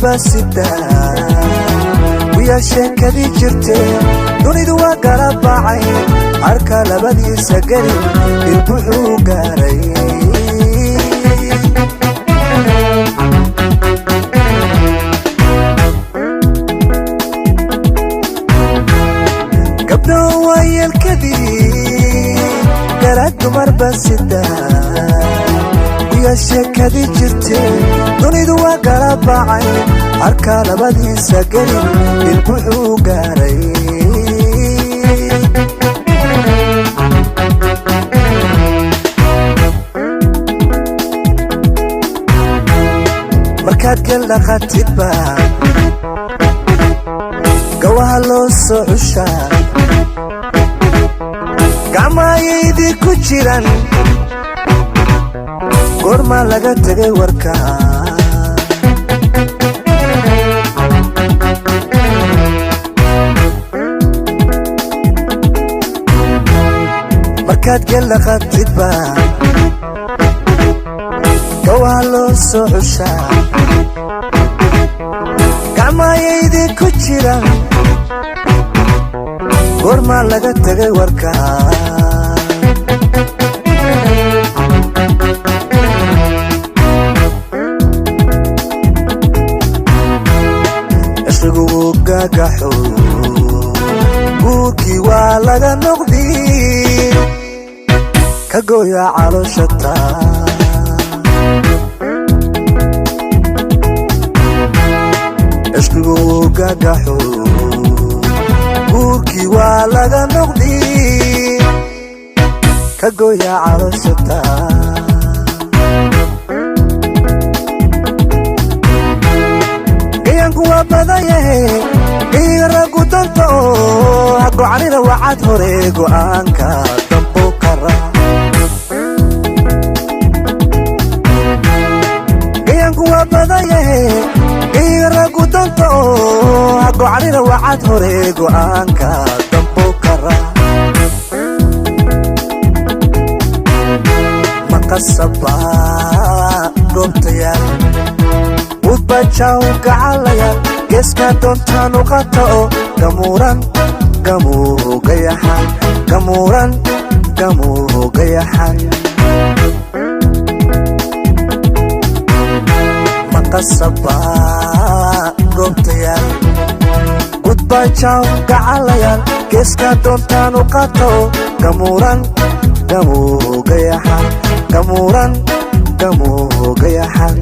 Dumarba sidaa wiyaa sheekadii jirtee, dunidu waa galabacay, arka labadiisa gelin ilbuxuu gaaray. Gabdho waa yeelkadii gala, dumarba sidaa wiyaa sheekadii jirtee, dunidu waa galabacay, arka labadiisa gelin ilbuxuu gaaray. Markaad gel dhaqatidba gawaha loo soo cushaa, gacmahayaydii ku jiran, goormaa laga tegay warka? Markaad gel dhaqatidba gawaha loo soo cushaa, gacmahayaydii ku jiran, goormaa laga tegay warka? Cishqigu wuu gaagaxo, guurkii waa laga noqdi, ka gooya calooshata. Cishqigu wuu gaagaxo, guurkii waa laga noqdi, ka gooya calooshata. Gayanku waa badan yahe, gayiga raggu danta oo hagocanina wacad hore go'aanka dambu kara. Gayanku waa badan yahe, gayiga raggu danta oo hagocanina wacad hore go'aanka dambu kara. Maqasaba goobtayaal udbajaw gacalayaal, geeska doontaan u qata oo gamuuran gamuugayaxan, gamuuran gamuugayaxan. Maqasaba goobtayaal gudbajaw gacalayaal, geeska doontaan u qata oo gamuuran gamuugayaxan, gamuuran gamuugayaxan.